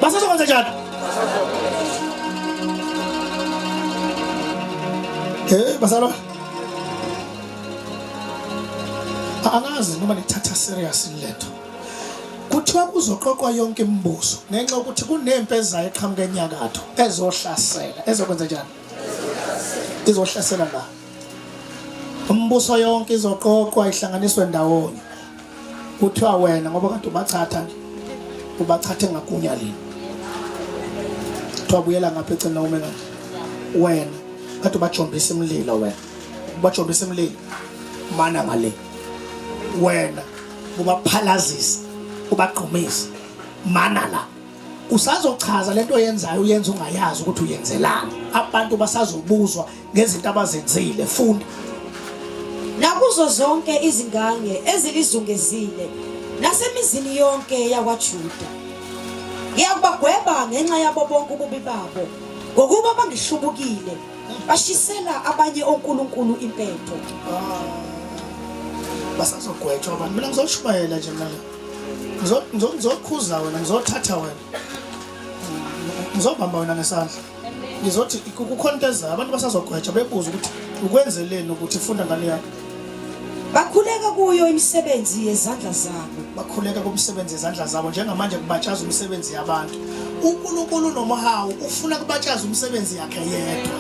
Basazokwenza njani? Bazalwane, angazi noma nithatha serious lento. Kuthiwa kuzoqoqwa yonke imibuso ngenxa yokuthi kunempi ezayo eqhamuka enyakatho ezohlasela. Ezokwenza njani? Izohlasela la. Umbuso yonke izoqoqwa ihlanganiswe ndawonye. Kuthiwa wena ngoba kade ubachatha nje, ubachathe ngagunya lini? Kuthiwa buyela ngapha eceleni ume kanje. Wena kade ubajombisa imililo wena. Ubajombisa imililo. Mana ngale. Wena ubaphalazisa, ubagqumisa. Mana la. Usazochaza lento oyenzayo uyenza ungayazi ukuthi uyenzelani. Abantu basazobuzwa ngezinto abazenzile. Funda. Nakuzo zonke izingange ezilizungezile nasemizini yonke yakwaJuda. Ngiyakubagweba ngenxa yabo bonke ububi babo, ngokuba bangihlubukile, bashisela abanye onkulunkulu impepho. Basazogwetshwa abantu. Mina ngizoshumayela nje mina. Ngizokhuza wena, ngizothatha wena. Ngizobamba wena ngesandla. Ngizothi kukhona into ezayo, abantu basazogwetshwa bebuza ukuthi ukwenzeleni ukuthi funda ngane yakho. Bakhuleka kuyo imisebenzi yezandla zabo. Bakhuleka kumsebenzi yezandla zabo njengamanje kubatshaza umsebenzi yabantu. uNkulunkulu unomhawu ufuna kubatshaza umsebenzi yakhe yedwa.